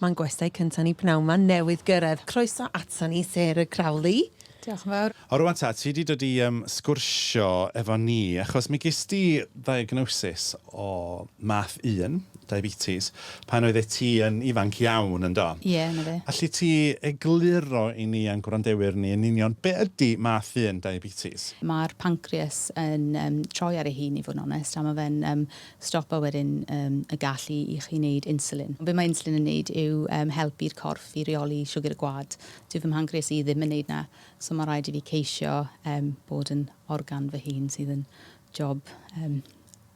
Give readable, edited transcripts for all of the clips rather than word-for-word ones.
Mae'n gwestai cynta ni pnawn 'ma newydd gyrraedd. Croeso ata ni Sarah Crowley. Diolch yn fawr. O rwan ta, ti 'di dod i yym sgwrsio efo ni achos mi ges di ddiagnosis o math un, diabetes, pan oeddet ti yn ifanc iawn yn do? Ie, 'na fe. Alli ti egluro i ni a'n gwrandewyr ni yn union be ydi math un diabetes? Mae'r pancreas yn yym troi ar ei hun i fod yn onest a ma' fe'n yym stopo wedyn yym y gallu i chi wneud insulin. Be mae insulin yn wneud yw yym helpu'r corff i reoli siwgr y gwaed. Dyw fy mhancreas i ddim yn wneud 'na, so ma' raid i fi ceisio yym bod yn organ fy hun sydd yn job yym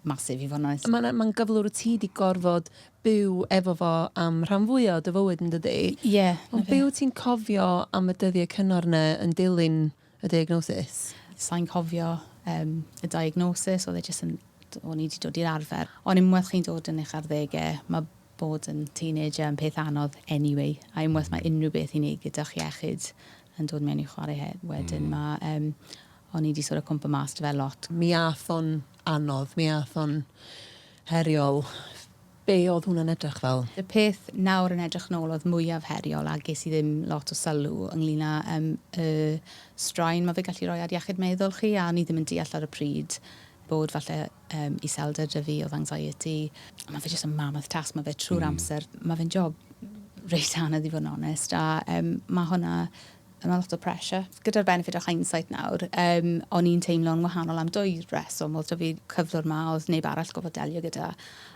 massive i fod yn onest. Mae'n mae'n gyflwr wyt ti 'di gorfod byw efo fo am rhan fwya o dy fywyd yn dydi? Ie, 'na Ond fe. be wyt ti'n cofio am y dyddiau cynnar 'na yn dilyn y diagnosis? Sa i'n cofio yym y diagnosis, oedd e jyst yn o'n i 'di dod i'r arfer. Ond unwaith chi'n dod yn eich arddegau, mae bod yn teenager yn peth anodd anyway, a unwaith mae unrhyw beth i wneud gyda'ch iechyd yn dod mewn i chwarae wedyn, mae yym o'n i 'di sort of cwmpo mas 'da fe lot. Mi ath o'n anodd, mi ath o'n heriol. Be oedd hwnna'n edrych fel? Y peth nawr yn edrych nôl oedd mwyaf heriol a ges i ddim lot o sylw ynglyn â yym y straen ma' fe gallu rhoi ar iechyd meddwl chi a o'n i ddim yn deall ar y pryd bod falle yym iselder 'da fi, oedd anxiety. Ma' fe jyst yn mammoth task, ma' fe trwy'r amser, ma' fe'n job reit anodd i fod yn onest a yym ma' hwnna Mae lot o pressure. Gyda'r benefit o hindsight nawr, yym, o'n i'n teimlo'n wahanol am dwy reswm. Oedd 'da fi cyflwr 'ma oedd neb arall gorfod delio gyda,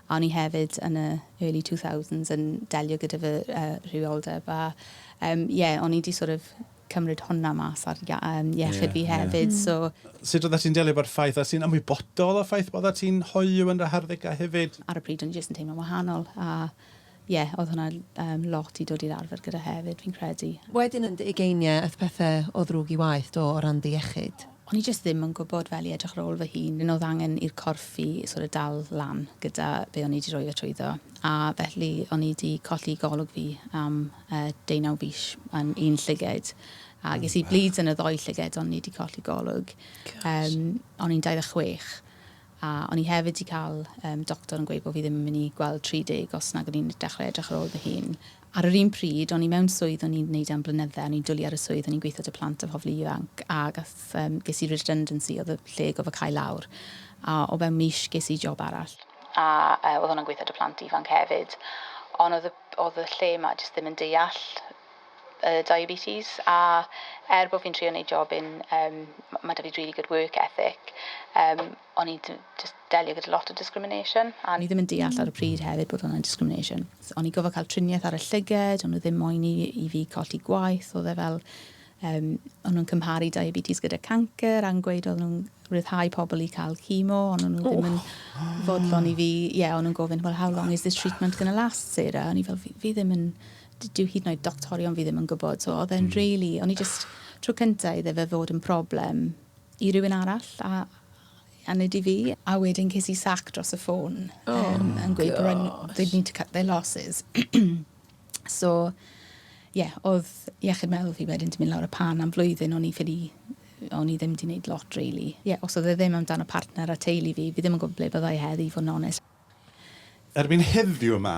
a o'n i hefyd yn y early 2000s yn delio gyda fy yy rhywioldeb a yym ie, o'n i 'di sort of cymryd hwnna mas ar ia- yym iechyd fi hefyd, so... Sut oeddet ti'n delio efo'r ffaith, a ti'n ymwybodol o'r ffaith bod ti'n hoyw yn dy harddegau hefyd? Ar y pryd o'n i jyst yn teimlo'n wahanol a ie, oedd hwnna yym lot i dod i'r arfer gyda hefyd, fi'n credu. Wedyn yn dy ugeiniau, aeth pethau o ddrwg i waeth, do, o ran dy iechyd? O'n i jyst ddim yn gwybod fel i edrych ar ôl fy hun. Oedd angen i'r corff fi sort of dal lan gyda be o'n i 'di rhoi fe trwyddo. A felly o'n i 'di colli golwg fi am yy deunaw fis yn un llyged. A ges i bleeds yn y ddou llyged ond o'n i 'di colli golwg. Yym o'n i'n 26. A o'n i hefyd 'di cael yym doctor yn gweud bod fi ddim yn mynd i gweld 30 os nag o'n i'n dechrau edrych ar ôl fy hun. Ar yr un pryd, o'n i mewn swydd o'n i'n wneud am blynydde, o'n i'n dwlu ar y swydd, o'n i'n gweithio 'da plant a phobl ifanc, a gath yym ges i redundancy, oedd y lle gorfod cau lawr, a o fewn mis ges i job arall. A yy oedd hwnna'n gweithio 'da plant ifanc hefyd, ond oedd y oedd y lle 'ma jyst ddim yn deall y diabetes a er bod fi'n trio neud jobyn yym ma' 'da fi really good work ethic yym o'n i d- jyst delio gyda lot o discrimination a o'n i ddim yn deall ar y pryd hefyd bod hwnna'n discrimination. So o'n i gorfod cael triniaeth ar y llyged, o'n nhw ddim moyn i i fi colli gwaith, oedd e fel yym o'n nhw'n cymharu diabetes gyda cancer a'n gweud oedd nhw'n rhyddhau pobl i cael chemo ond o'n nhw ddim yn fodlon i fi, ie, o'n nhw'n gofyn well how long is this treatment gonna last Sarah? O'n i fel fi, fi ddim yn dyw hyd yn oed doctorion fi ddim yn gwybod. So oedd e'n mm. really, o'n i just, tro cynta iddo fe fod yn problem i rywun arall a, a nid i fi. A wedyn ces i sac dros y ffôn oh, yn gweud bod they need to cut their losses. so, ie, yeah, oedd iechyd meddwl fi wedyn 'di mynd lawr y pan am flwyddyn, o'n i ffili o'n i ddim 'di wneud lot really. Ie, yeah, os oedd e ddim amdano partner a teulu fi, fi ddim yn gwybod ble byddai heddi, i fod yn onest. Erbyn heddiw yma,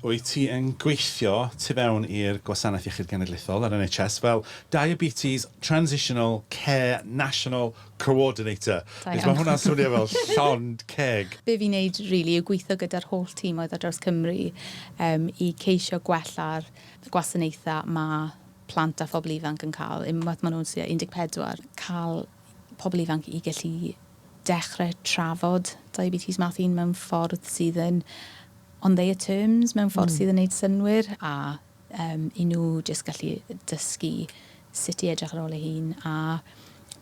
wyt ti yn gweithio tu fewn i'r Gwasanaeth Iechyd Genedlaethol, yr NHS, fel Diabetes Transitional Care National Coordinator. Da iawn. Mae hwnna'n swnio fel llond ceg. Be fi'n neud rili yw gweithio gyda'r holl timoedd ar draws Cymru yym i ceisio gwella'r gwasanaethau ma' plant a phobl ifanc yn cael unwaith maen nhw'n tua 14, cael pobl ifanc i gallu dechrau trafod diabetes math 1 mewn ffordd sydd yn on their terms, mewn ffordd sydd yn neud synnwyr, a um, i nhw jyst gallu dysgu sut i edrych ar ôl eu hun a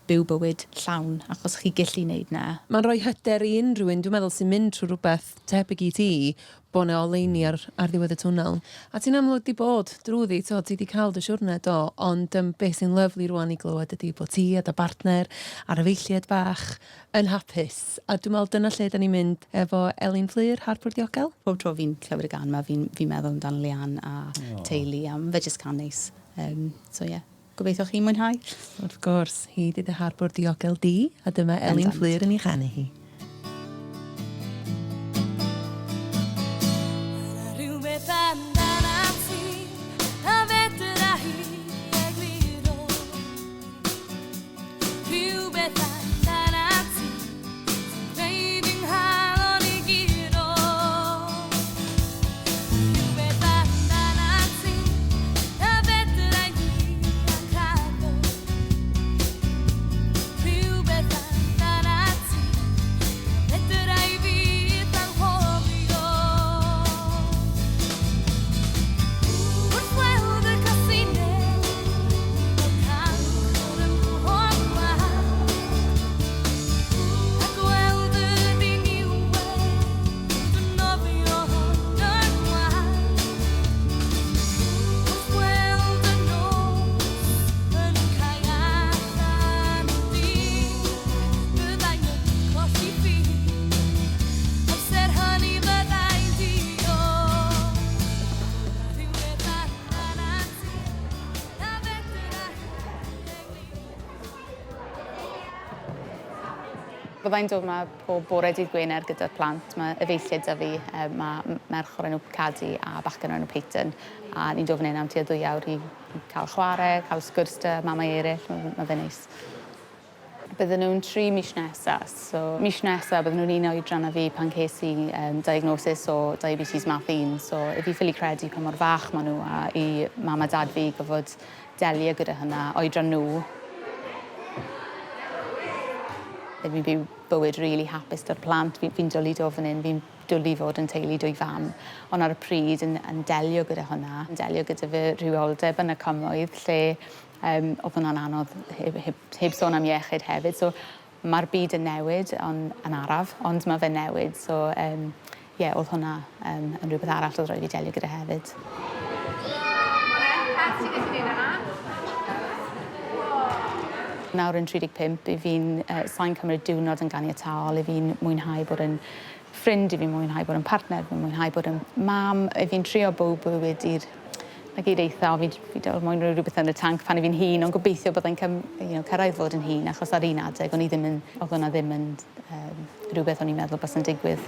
byw bywyd llawn, achos chi gillu neud 'na. Mae'n rhoi hyder i unrhyw un, dwi'n meddwl, sy'n mynd trwy rhywbeth tebyg i ti, bo' 'na oleuni ar ar ddiwedd y twnnel. A ti'n amlwg 'di bod drwyddi, t'od, ti 'di cael dy siwrne, do, ond yym be sy'n lyfli rŵan i glywed ydi bod ti a dy bartner a'r efeilliaid bach yn hapus. A dwi'n meddwl dyna lle 'dan ni'n mynd efo Elin Fflur, Harbwr Diogel. Pob tro fi'n clywed y gân 'ma fi'n fi'n meddwl amdano Leanne a teulu a ma' fe jyst cân neis. Yym so ie. Gobeithio chi'n mwynhau. Wrth gwrs, hi 'di dy harbwr diogel di, a dyma Elin Fflur yn ei chanu hi. Rhywbeth amdanat. Byddai'n dod 'ma pob bore dydd Gwener gyda'r plant. Mae efeilliaid 'da fi, mae merch o'r enw Cadi a bachgen o'r enw Peyton, a ni'n dod fan hyn am tua ddwy awr i cael chwarae, cael sgwrs 'da mamau eraill, ma' fe'n neis. Bydden nhw'n tri mis nesa, so mis nesa bydden nhw'n un oedran â fi pan ces i um, diagnosis o diabetes math 1, so i fi ffili credu pa mor fach maen nhw a i mam a dad fi gyfod delio gyda hynna, oedran nhw. Fi'n byw bywyd rili really hapus 'da'r plant, fi'n fi dwlu dod fan hyn, fi'n dwlu fod yn teulu dwy fam, ond ar y pryd yn, yn delio gyda hwnna, yn delio gyda fy rhywioldeb yn y cymoedd lle um, oedd hwnna'n anodd heb, heb, heb sôn am iechyd hefyd. So mae'r byd yn newid on, yn araf, ond mae fe'n newid. So um, ie, oedd hwnna um, yn rhywbeth arall oedd rhaid i delio gyda hefyd. Nawr yn 35, i fi'n uh, sa'n cymryd diwrnod yn ganiataol, i fi'n mwynhau bod yn ffrind, i fi'n mwynhau bod yn partner, fi'n mwynhau bod yn mam, i fi'n trio byw bywyd i'r na gyd eitha, fi, fi dal moyn rhoi rhywbeth yn y tanc pan i fi'n hŷn, ond gobeithio byddai'n cym, you know, cyrraedd fod yn hŷn, achos ar un adeg o'n i ddim yn, oedd hwnna ddim yn um, rhywbeth o'n i'n meddwl bys yn digwydd.